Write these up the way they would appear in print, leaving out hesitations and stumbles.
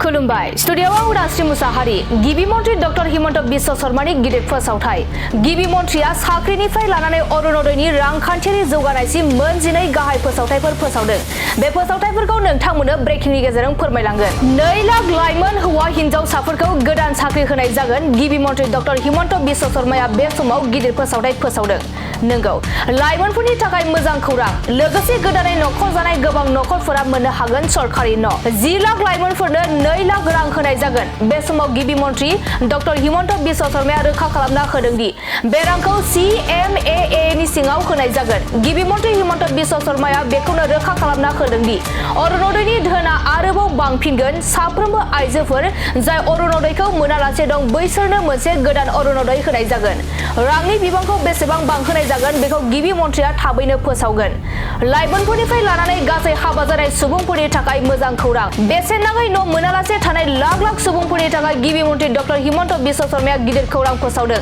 खुलुमबाय स्टुडियोआव उदास्रि मुसाहारि गिबि मन्त्री डक्टर हिमन्त बिश्व शर्मानि गिदिर फोसावथाय गिबि मन्त्रिया साख्रिनिफ्राय लानानै अरुणोदयनि रांखान्थियारि जौगानायसिम मोन 12 गाहाय फोसावथायफोर फोसावदों। बे फोसावथायफोरखौ नोंथांमोननो ब्रेकिंनि गेजेरजों फोरमायलांगोन। 2 लाख लाइमोन हौवा हिनजावसाफोरखौ गोदान साख्रि होनाय जागोन। गिबि मन्त्री डक्टर हिमन्त बिश्व शर्माया बे समाव गिदिर फोसावथाय फोसावदों। नंगौ लाइमोनफोरनि थाखाय मोजां खौरां लोगोसे गोदानै नखर जानाय गोबां नखरफोरा मोननो हागोन सरकारि न'। 10 लाख लाइमोनफोरनो 2 लाख रां होनाय जागोन। बे समाव गिबि मन्त्री डक्टर हिमन्त बिश्व शर्माया रोखा खालामना होदों दि बे रांखौ CMAA नि सिङाव होनाय जागोन। गिबि मन्त्री हिमन्त बिश्व शर्माया बेखौनो रोखा खालामना होदों दि अरुणोदयनि धोना आरोबाव बांफिनगोन। साफ्रोमबो आइजोफोर जाय अरुणोदयखौ मोनालासे दं बैसोरनो मोनसे गोदान अरुणोदय होनाय जागोन। रांनि बिबांखौ बेसेबां बांहोनाय जागोन बेखौ गिबि मन्त्रिया थाबैनो फोसावगोन। लाइमोनफोरनिफ्राय लानानै गासै हाबा जानाय सुबुंफोरनि थाखाय मोजां खौरां बेसेन नाङै न' मोनालासे थानाय लाख लाख सुबुंफोरनि थाखाय गिबि मन्त्री डक्टर हिमन्त बिश्व शर्माया गिदिर खौरां फोसावदों।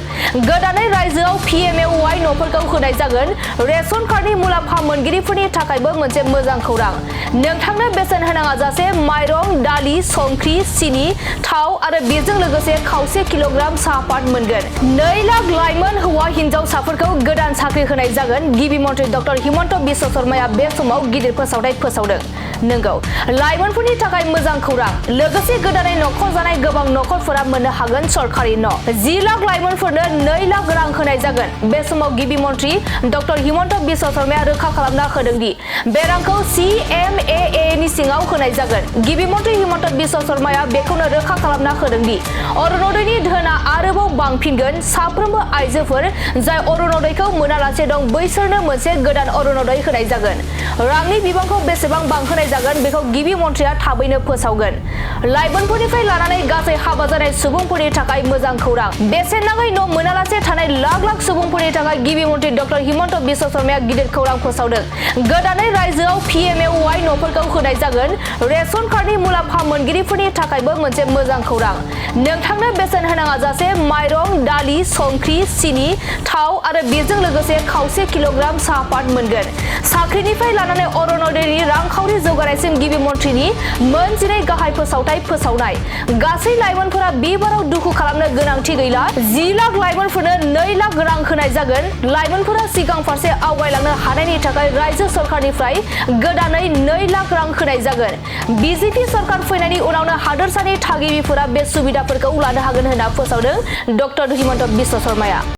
गोदानै रायजोआव PMAY न'फोरखौ होनाय जागोन। रेशन कार्डनि मुलाम्फा मोनगिरिफोरनि थाखायबो मोनसे मोजां खौरां। नोंथांनो बेसेन होनाङा जासे माइरं दालि संख्रि सिनि थाव आरो बेजों लोगोसे खावसे किल'ग्राम साहापात मोनगोन। 2 लाख लाइमोन हौवा हिनजावसाफोरखौ गोदान साख्रि होनाय जागोन। गिबि मन्त्री डक्टर हिमन्त बिश्व शर्माया बे समाव गिदिर फोसावथाय फोसावदों। नंगौ लाइमोनफोरनि थाखाय मोजां खौरां लोगोसे गोदानै नखर जानाय गोबां नखरफोरा मोननो हागोन सरकारि न'। 10 लाख लाइमोनफोरनो 2 लाख रां होनाय जागोन। बे समाव गिबि मन्त्री डक्टर हिमन्त बिश्व शर्माया रोखा खालामना होदों दि बे रांखौ CMAA नि सिङाव होनाय जागोन। गिबि मन्त्री हिमन्त बिश्व शर्माया बेखौनो रोखा खालामना होदों दि अरुणोदयनि धोना आरोबाव बांफिनगोन। साफ्रोमबो आइजोफोर जाय अरुणोदयखौ मोनालासे दं बैसोरनो मोनसे गोदान अरुणोदय होनाय जागोन। रांनि बिबांखौ बेसेबां बांहोनाय जागोन बेखौ गिबि मन्त्रिया थाबैनो फोसावगोन। लाइमोनफोरनिफ्राय लानानै गासै हाबा जानाय सुबुंफोरनि थाखाय मोजां खौरां बेसेन नाङै न' मोनालासे थानाय लाख लाख सुबुंफोरनि थाखाय गिबि मन्त्री डक्टर हिमन्त बिश्व शर्माया गिदिर खौरां फोसावदों। गोदानै रायजोआव PMAY न'फोरखौ होनाय जागोन। रेशन कार्डनि मुलाम्फा मोनगिरिफोरनि थाखायबो मोनसे मोजां खौरां। नोंथांनो बेसेन होनाङा जासे माइरं दालि संख्रि सिनि थाव आरो बेजों लोगोसे खावसे किल'ग्राम साहापात मोनगोन। साख्रिनिफ्राय लानानै अरुणोदयनि रांखावरि जौगानायसिम गिबि मन्थ्रिनि मोन 12 गाहाय फोसावथाय फोसावनाय। गासै लाइमोनफोरा बे बाराव दुखु खालामनो गोनांथि गैला। 10 लाख लाइमोनफोरनो 2 लाख रां होनाय जागोन। लाइमोनफोरा सिगां फारसे आवगायलांनो हानायनि थाखाय रायजो सरकारनिफ्राय गोदानै 2 लाख रां होनाय जागोन। BJP सरकार फैनायनि उनावनो हादोरसानि थागिबिफोरा बे सुबिदाफोरखौ लानो हागोन होनना फोसावदों डक्टर हिमन्त बिश्व शर्माया।